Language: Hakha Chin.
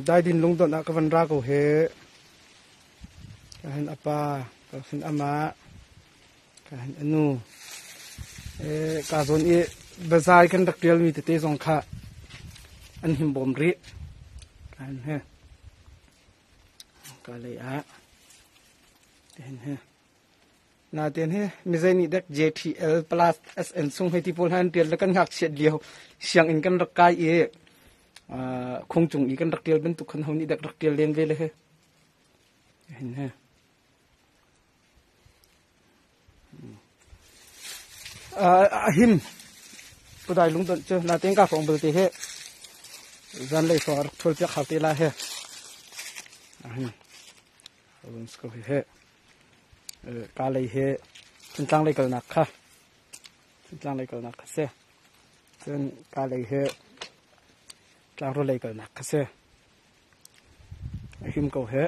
Daidin lungdonh ah ka van ra ko hi. Ka hin a pa, ka hin amah, ka hin a nu. Ka zawn i biazai kan rak ṭialmi tete zong kha an himbawm rih. Ka hin hi. Ka lei ah. Ka hin hi. Natein hi mizei nih dek JTL plus SN sung hei ti pawl hna an ṭial le kan ngakchiat lio sianginn kan rak kai i khung cung i kan rak ṭial bantuk khan ho nih dek rak ṭial len ve le hi. Hin he. A him pudai lungdonh cu natein ka hrawng belte hi zanlei hrawng a rak ṭhual piak hau te la he. Hin. Ko hi he. Ka lei hi Thantlang lei kalnak kha Thantlang lei kalnak kha si. Cun ka lei hi Tlangro lei kalnak kha si. A him ko he.